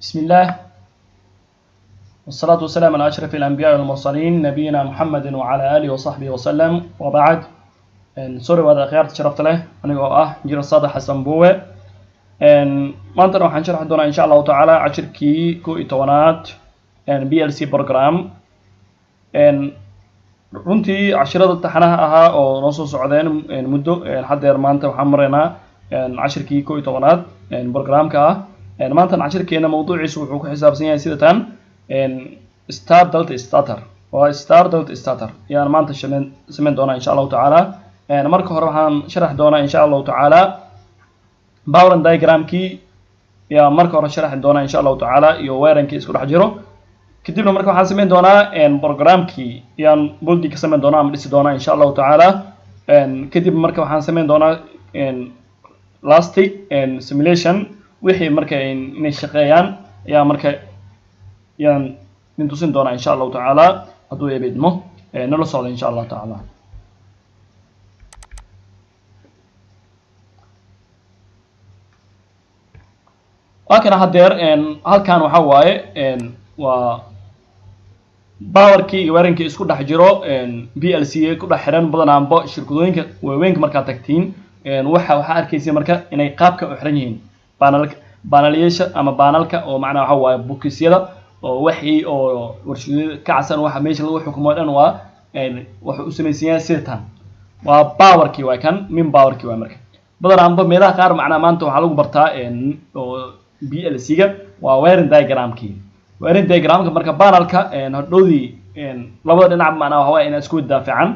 بسم الله والصلاة والسلام على أشرف الأنبياء والمرسلين نبينا محمد وعلى آله وصحبه وسلم وبعد. Sorry, waad akhyaarta sharafta leh, anigoo ah injineer Saadax Xasan Buwe. Maantana waxaan sharxi doonaa, insha Allahu tacaala, cashirkii 11aad PLC program. Runtii cashirada taxanaha ahaa oo noo soo socdeen muddo haddeer, maanta waxaan maraynaa cashirkii 11aad programka ah. Maantana cashirkeena mawduuciisu wuxuu ku xisaabsan yahay sida tan: star delta starter. Waa star delta starter ayaan maanta samayn doonaa, insha Allahu tacaala. Marka hore waxaan sharaxi doonaa, insha Allahu tacaala, power diagramkii ayaa marka hore sharaxi doonaa, insha Allahu tacaala, iyo wiringkii isku dhex jiro. Kadibna marka waxaan samayn doonaa programkii ayaan build ka samayn doonaa ama dhisi doonaa, insha Allahu tacaala. Kadib marka waxaan samayn doonaa last simulation, wixii marka inay shaqeeyaan ayaa marka ayaan idin tusin doonaa, insha Allahu tacaala, hadduu Eebe idmo. Nala socda, insha Allahu tacaala. Waa kana haddeer halkan waxa waaye waa powerkii iyo wiringkii isku dhex jiro PLC ku dhex xiran. Badanaanba shirkadooyinka waaweynka markaad tagtiin, waxaa arkaysa marka inay qaabka u xiran yihiin panelka, panelyaasha ama panelka oo macnaha waxa waaye boxisyada oo waxii oo warshadada ka casan, waxa meesha lagu xukumo dhan waa wuxuu u samaysan yahay sida waa powerkii, waa kan main powerkii waa. Marka badanaanba meelaha qaar macnaha maanta waxaa lagu bartaa oo PLC-ga waa wiring diagramkii. Wiring diagramka marka panelka hadhowdii labada dhinac macnaha waxa waaye inaad isku daafican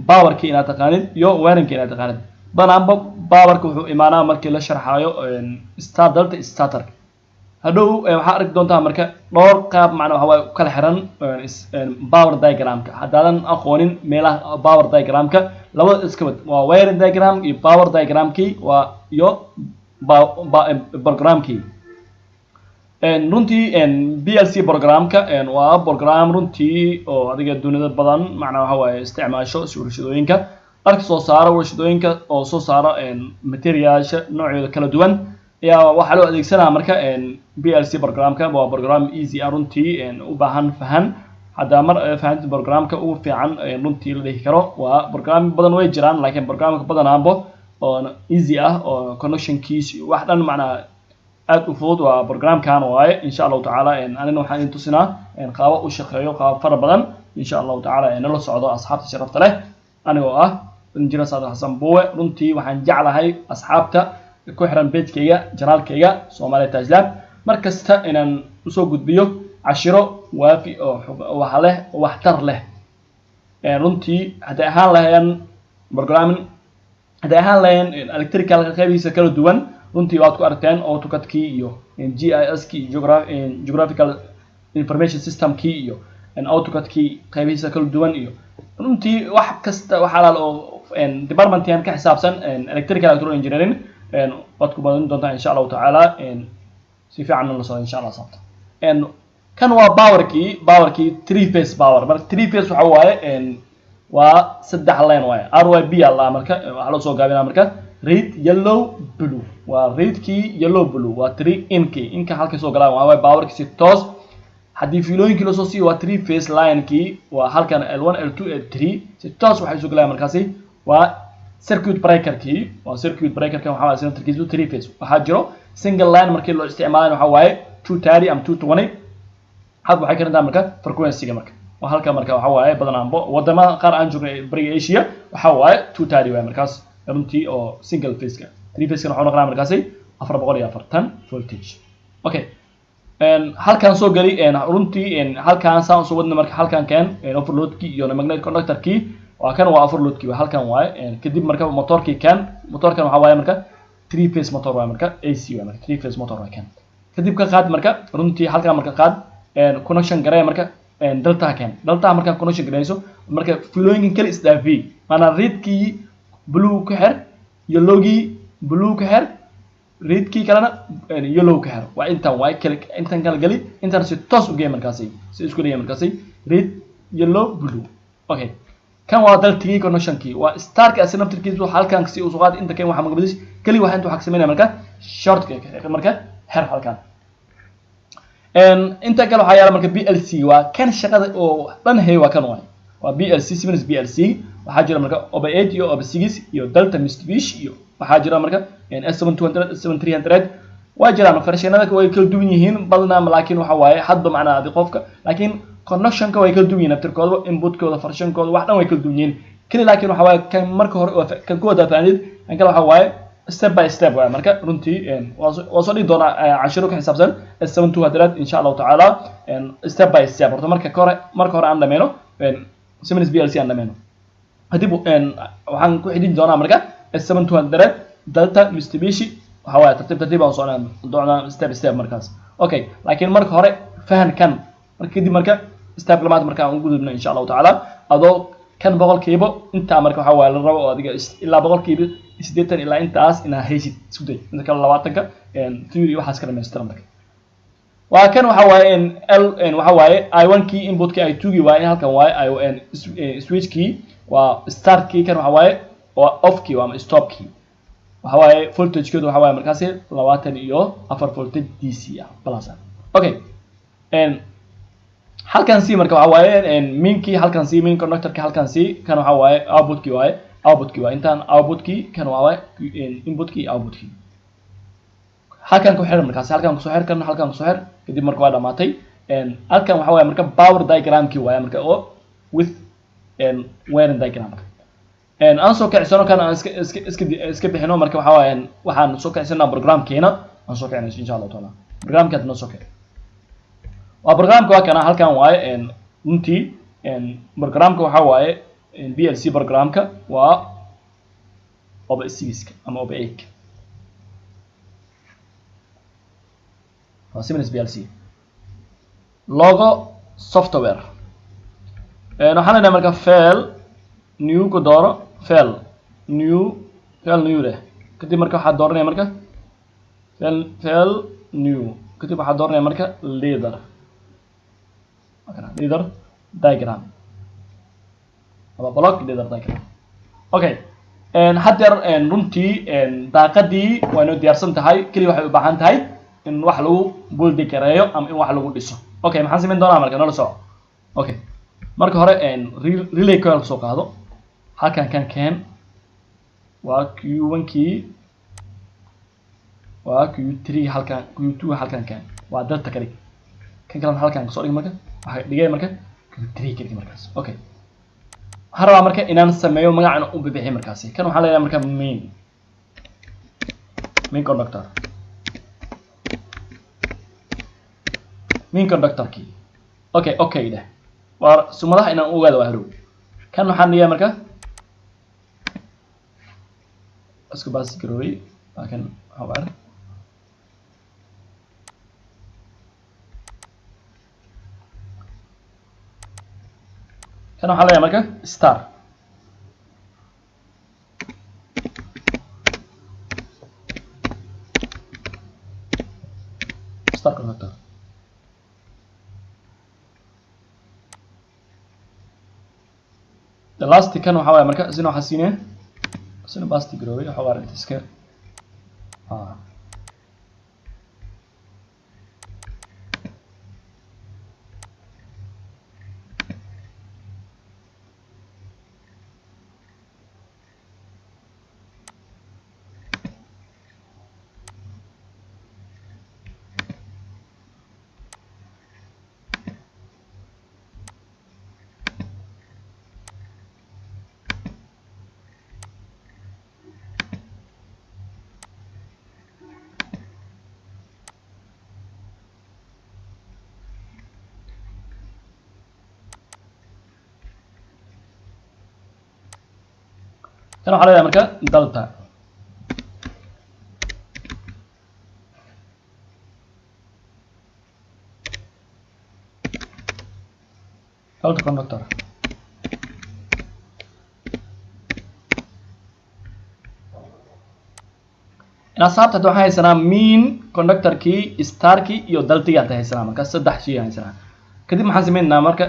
powerkii inaad taqaanid iyo wiringkii inaad taqaanid. Badanaanba powerka wuxuu imaanaa markii la sharxaayo star delta starter. Hadhow waxaa arki doontaa marka dhowr qaab macnaa waxa waaye u kala xiran power diagramka. Haddaadan aqoonin meelaha power diagramka, labada iska wad waa wiring diagram iyo power diagramkii waa iyo programkii. Runtii PLC programka waa program runtii oo adiga dunida badan macnaa waxa waaye isticmaasho si warshadooyinka dharka soo saara, warshadooyinka oo soo saara materialsha noocyooda kala duwan ayaa waxaa loo adeegsanaya. Marka PLC programka waa program easy ah runtii, u baahan fahan. Haddaa mar fahantid programka ugu fiican runtii la dhihi karo waa program badan way jiraan, laakiin programka badanaanbo oo easy ah oo connectionkiis wax dhan macnaa aad u fudud waa programkan waaye, insha Allahu tacaala. Anina waxaan idin tusinaa qaabo u shaqeeyo, qaabo fara badan, insha Allahu tacaala. Nala socdo, asxaabta sharafta leh. Anigoo ah injineer Saadax Xasan Buwe, runtii waxaan jeclahay asxaabta ku xiran pagekayga, channelkayga Soomaaliya Tajlab, mar kasta inaan usoo gudbiyo cashiro waafi oo wax leh, waxtar leh. Runtii hadday ahaan lahayeen programming, hadday ahaan lahayeen electricalka qaybihiisa kala duwan, runtii waad ku aragteen AutoCAD-kii iyo GIS-kii iyo geographical information system-kii iyo AutoCAD-kii qaybihiisa kala duwan iyo runtii wax kasta wax alaal oo departmentkan ka xisaabsan electrical electronic engineering waad ku badan doontaa, insha Allahu tacaala. Si fiican la socda, insha Allah sabta. Kan waa powerkii three phase power. Marka three phase waxa waaye waa saddex line waaye, RYB alla marka waxaa loo soo gaabinaa marka red, yellow, blue. Waa redkii, yellow, blue, waa three inkii inka halkay soo galaan waa powerkii si toos haddii fiilooyinkii lasoo siiyo. Waa three phase linekii, waa halkan L1, L2, L3, si toos waxay soo galayaan markaasi waa circuit breakerkii. Waa circuit breakerkan waxaa waaye centerkiisu three phase. Waxaa jiro single line markii loo isticmaalayo waxaa waaye 230 ama 220. Had waxay ka rintaa marka frequency-ga marka waa halka marka waxa waaye badanaanbo wadamada qaar aan joognay bariga Asia waxa waaye 230 waaye markaas runtii oo single phase-ka. Three phase-kana waxuu noqonaa markaasi 440 voltage. Okay, halkaan soo geli runtii, halkaan saan usoo wadna. Marka halkaan keen overloadkii iyo magnetic conductorkii waa kan, waa overloadkii, waa halkan waaye. Kadib marka motorkii keen. Motorkan waxaa waaye marka three phase motor waaye, marka AC waaye, marka three phase motor waa kan. Kadib ka qaad marka runtii halkaan, marka qaad connection garee marka deltaha keen. Deltaha markaa connection gareyso, marka fiilooyinkan kala isdhaafiyey, maanaa redkii blue ku xir, yellowgii blue ku xir, redkii kalena yellow ka xir. Waa intan waay kala intan kala geli, intan si toos u geey markaasi, si isku dhigay markaasi red, yellow, blue. Okay, kan waa deltigii connectionkii, waa starka asi naftirkiisu halkan si usoo qaad inta keen. Waxa magabadis keli waxa inta waxa ka sameynaya marka short marka xer halkan. Inta kale waxaa yaala marka PLC waa kan shaqada oo dhan hay, waa kan waay, waa PLC, Siemens PLC. Waxaa jira marka OBA 8 iyo OBA 6 iyo Delta, Mitsubishi, iyo waxaa jira marka S7200, S7300 waa jiraan. Versionada way kala duwan yihiin badanaa, laakiin waxa waaye hadba macnaa adi qofka, laakiin connectionka way kala duwan yihiin aftirkooda, inputkooda, versionkooda, wax dhan way kala duwan yihiin keli. Laakiin waxa waaye kan marka hore kan ku wada fahanid, kan kale waxa waaye step by step waaye. Marka runtii waa soo dhigi doonaa cashiro ka xisaabsan S7200 insha Allahu tacaala, step by step. Horta marka hore aan dhameyno Siemens PLC aan dhameyno, kadib waxaan ku xidhin doonaa marka S7200, Delta, Mitsubishi. Waxa waaye tartiib tartiib aan soconaa doonaa, step step markaas. Okay, laakiin marka hore fahan kan marka, kadib marka step labaad marka aan u gudubno insha Allahu tacaala, adoo kan 100% intaa marka waxa waaye la rabo oo adiga ilaa 80% ilaa intaas inaa haysid isku day, inta kale 20-ka theory waxaas ka dhamaystiran. Marka waa kan waxa waaye L waxa waaye I1 kii inputkii, I2 kii waaye, halkan waaye I switch kii waa start kii, kan waxa waaye waa off kii waa stop kii. Waxa waaye voltagekeedu waxa waaye markaasi 24 voltage DC ah plus ah. Okay, halkan c marka waxa waaye mainkii, halkan c main conductorki, halkan c kan waxa waaye outputkii waaye, outputkii waa intaan outputkii, kan waa waaye inputkii iyo outputkii. Halkan ku xir markaasi, halkan kusoo xir kan, halkan kusoo xir. Kadib marka waa dhamaatay. Halkan waxa waaye marka power diagramkii waaye marka oo with wiring diagramka aan soo kicisano, kan aan iska bixino. Marka waxa waaye waxaan soo kicisana programkeena, aan soo kicinayso insha Allahu taala. Programka noo soo kici waa programka, waa kana halkan waaye. Runtii programka waxa waaye PLC programka waa OBA 6 ama OBA 8, waa Siemens PLC logo software. Waxaan leenahay marka file, new ku dooro, file, new, file, new leh. Kadib marka waxaad dooranaya marka file, file, new. Kadib waxaad dooranaya marka ladder, ladder diagram ama block ladder diagram. Okay, haddeer runtii daaqadii waa inoo diyaarsan tahay, keliya waxay u baahan tahay in wax lagu build gareeyo ama in wax lagu dhiso. Okay, maxaan samayn doonaa marka? Noola soco. Okay, marka hore relay coil soo qaado, halkan kan keen, waa Q1 kii, waa Q3 halkan, Q2 halkan keen, waa delta ka dhig. Kan kalena halkan kasoo dhig, marka waxaa dhigay marka Q3 ka dhig markaas. Okay, waxaan rabaa marka inaan sameeyo magacana u bibixiyo markaasi. Kan waxaan leeyahay marka main conductor, main conductorkii. Okay dheh, waa sumadaha inaan u ogaado waa harow. Kan waxaan dhigaa marka isku baas garoobay, waa kan xogaar. Kan waxaan leeyahay marka star. Star conductor. The last kan waxa waaye marka isina waxaa siinaya isina basti garoobay xogaar inta iska ah. Kan waxaa leedahay marka delta. Delta conductor. Asxaabta, hadda waxaan haysanaa main conductorkii, starkii iyo deltigii hadda haysanaa, marka saddex shay haysanaa. Kadib maxaan sameynaynaa marka?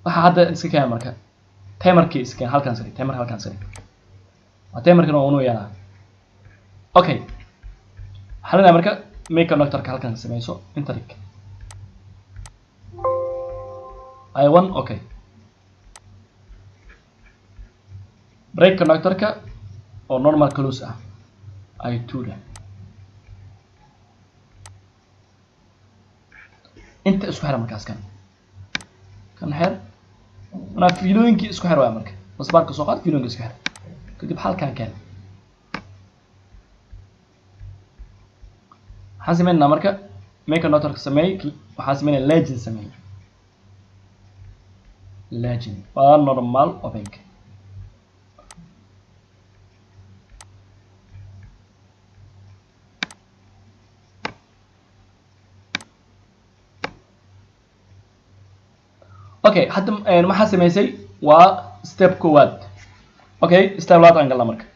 Waxaa hadda iska keena marka timerkii, iska keen halkan sari timer, halkan sari waa timerkan, waa unu yeelaa. Okay, waxaan leenahay marka Make conductor-ka halkan sameyso inta dhig I1. Okay, break conductor-ka oo normal close ah I2 leh inta isku xira. Markaas kan xir manaa fiilooyinkii isku xir waaya. Marka busbarka soo qaad, fiilooyinka isku xir, kadib halkan keen. Waxaan sameynaa marka make conductor-ka sameey. Waxaan sameynaa latching sameey. Latching waa normal open. Okay, hadda maxaa sameysay? Waa step koowaad. Okay, step labaad aan galnaa marka.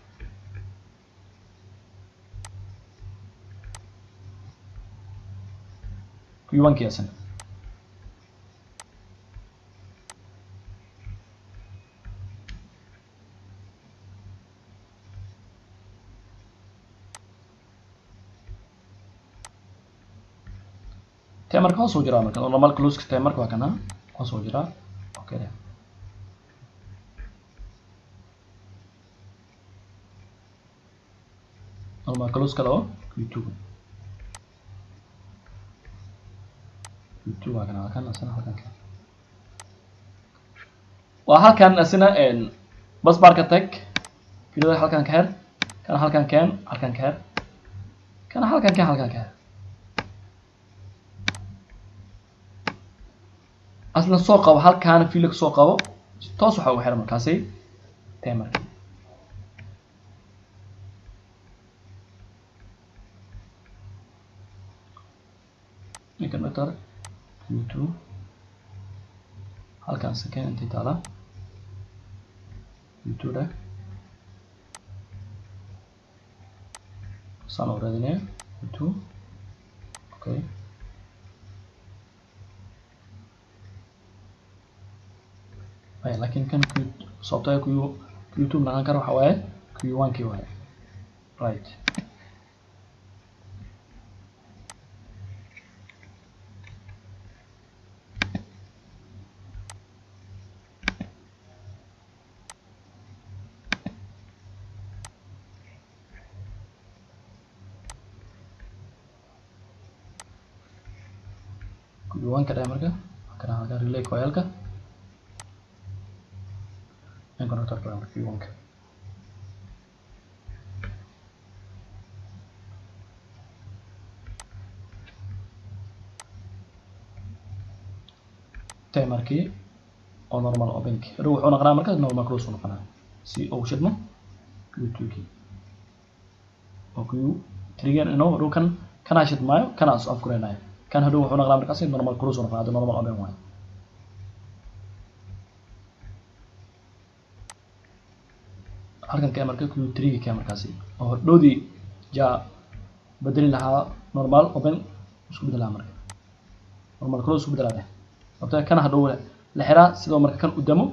Q1 kiyasan timerka hoos uu jiraa. Marka normal close timerka waa kana, hoos uu jiraa. Okay, normal close kale oo Q2, Q2 waa kana, kan asana halkan kale waa halkan asina. Busbarka tag, fiilada halkan ka xir, kana halkan keen, halkan ka xir, kana halkan keen, halkan ka xir. Asna soo qabo halkaana, fiilo soo qabo, toos waxa ugu xiran markaasi timerka. Conductor Q2 halkan second intay taala Q2 dheh, saan u raadinaya Q2. Okay, ay laakiin kan Q sababtoo ah Q2 noqon karo waxa waaye Q1 kii waaye, right? Q1 ka dheh marka kana halkan relay coilka and connector ka marka Q1 ka timerkii oo normal open ki hadhow wuxuu noqonaa markaas normal close uu noqonaa si uu shidmo Q2 kii oo Q3 inuu hadhow kan kana shidmaayo, kana is off gareynayo. Kan hadhow wuxuu noqonaa markaas normal close uu noqonaa, hadda normal open waayo. Halkan kee marka Q3 kee markaasi oo hadhowdii jaa bedeli lahaa normal open isku bedeli lahaa, marka normal close isku bedelaa dheh, sababtoo kana hadhow la xiraa sidoo marka kan u damo,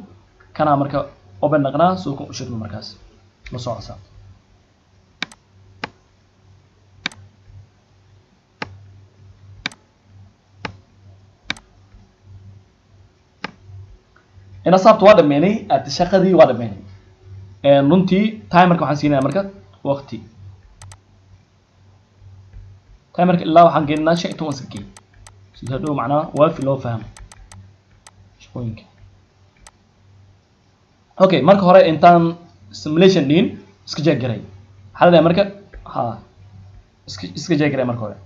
kana marka open naqnaa sidoo kan u shidmo. Markaas la socodsa ina saabta waa dhameynay aad shaqadii waa dhameynay runtii. Timerka waxaan siinaya marka waqti timerka ilaa waxaan geeninaa 15 second sida hadhow macnaha waafi loo fahmo shaqooyinka. Okay, marka hore intaan simulation dhihin iska check garay. Maxaa la dhahay marka? Ha, iska check garay marka hore.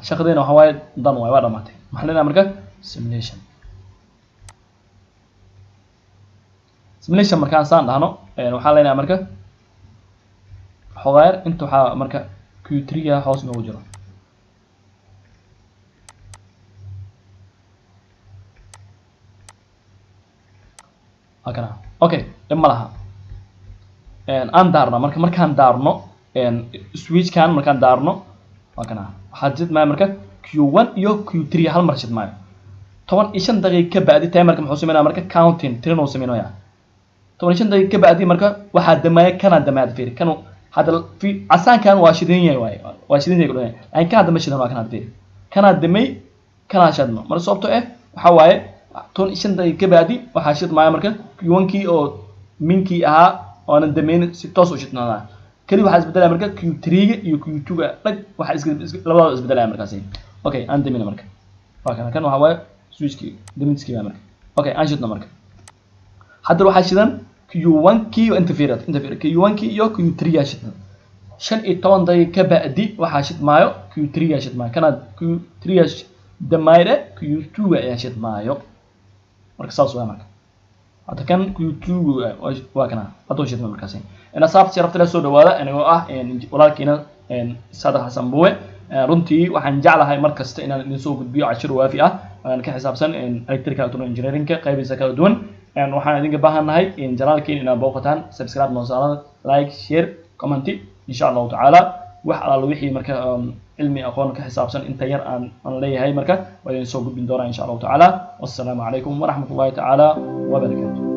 Shaqadeena waxa waaye dan waay, waa dhamaatay. Maxaa leenahay marka? Simulation. Simulation markaan saan dhahno, waxaan leenahay marka xogaayar inta waxaa marka Q3 ga hoos noogu jiro. Halkana okay, dhib ma laha. Aan daarno marka. Markaan daarno switchkan, markaan daarno, waa kana waxaa jidmaya marka Q1 iyo Q3 hal mar shidmaayo. 15 daqiiqa ka bacdi timerka muxuu sameynaya marka? Counting, tirin uu sameynaya. 15 daqiiqa ka bacdi marka waxaa damaya, kanaa damaya. Fiiri kan hadda, fi casaankan waa shidan yahay waaye, waa shidan yahay kudhanaya, laakiin kan hadda ma shidan. Waa kan hadda, fiiri, kanaa damay, kanaa shidmo. Marka sababtoo eh waxaa waaye 15 daqiiqa ka bacdi waxaa shidmaya marka Q1-kii oo minkii ahaa oonan damayn si toos u shidnaanaa. Kali waxaa isbedelaya marka Q3-ga iyo Q2-ga dhag, waxaa is labadooda isbedelaya markaasi. Okay, aan damina marka. Waa kana, kan waxaa waaye switchkii damiskii baa marka. Okay, aan shidno marka. Hadda waxaa shidan Q1-kii, inta fiiri, inta fiiri, Q1-kii iyo Q3 yaa shidan. 15 daqiiqa ka bacdi waxaa shidmaayo Q3 yaa shidmaayo. Kana Q3 yaa damayre, Q2 ayaa shidmaayo. Marka saas waa. Marka hadda kan Q2 waa kana hadda shidma markaasi. Asxaabta sharafta leh, soo dhawaada. Anigoo ah walaalkiina Saadax Xasan Buwe, runtii waxaan jeclahay mar kasta inaan idin soo gudbiyo cashir waafi ah aan ka xisaabsan electrical electronic engineering-ka qaybiisa kala duwan. Waxaan idinka baahannahay channelkiin inaad booqataan, subscribe noo saaran, like, share, comment. Insha Allahu tacaala wax alaala wixii marka cilmi aqoon ka xisaabsan inta yar aan leeyahay marka waa idin soo gudbin doonaa, insha Allahu tacaala. Wassalaamu calaykum waraxmat ullahi tacaala wabarakaatu.